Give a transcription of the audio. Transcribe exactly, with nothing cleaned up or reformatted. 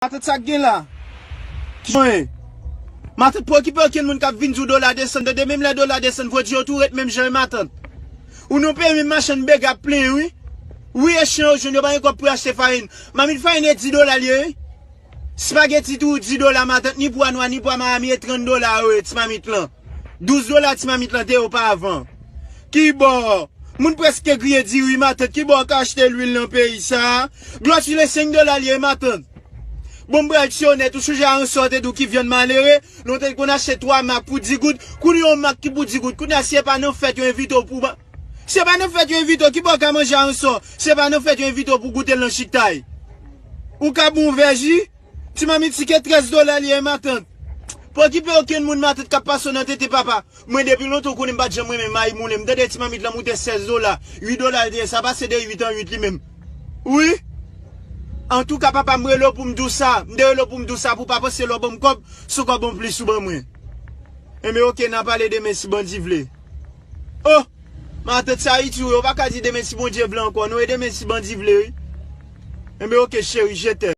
Matant, sa k gen la? Ki jan ye? Matant, pa okipe okenn moun k ap vin di w dola desann. Tande, menm lè dola desann, pwodui yo tou ret menm jan, matant. Ou nan peyi, menm machann bega ap plenyen, wi. Wi, e chan yo jwenn, yo pa gen kòb pou yo achte farin. Mamit farin e dis dola l ye, wi. Spageti tou dis dola, matant, ni pwa nwa, ni pwa Miami, e trant dola yo ye, ti mamit lan. Douz dola ti mamit lan te ye oparavan. Kibò? Moun prèske griye diri, matant. Kibò w ka achte lwil nan peyi sa a? Glosile senk dola l ye, matant. Bon, m pral di w onèt, ou sonje a yon sò te di w ki vyann malere, nou te konn achte twa mak pou dis goud, kounye a yon mak ki pou dis goud, kounye a si e pa nan fèt yo envite w pou ba-, si e pa nan fèt yo envite w, kibò w ka manje a yon sò, si e pa nan fèt yo envite w pou goute l nan chiktay. Ou ka bon vè ji, ti mamit, si ke trèz dola l ye, matant. Pa okipe okenn moun, matant, k ap pase w nan tete papa. Mwen, depi lontan, ou konnen m pa t janm renmen mayi moulen. M tande ti mamit lan moute sèz dola, uit dola l te ye, sa pase de uit an uit li menm. Wi. Antouka, papa, m rele w pou m di w sa. M te rele w pou m di w sa, pou w pa panse lè w ban m kòb, se kòb anplis ou ban mwen. Enben, oke, n a pale demen si Bondye vle. Oh! Matant, sa Ayiti, wi, ou pa ka di demen si Bondye vle ankò, non, e demen si Bondye vle, wi. Enben, oke, cheri, je t'aime.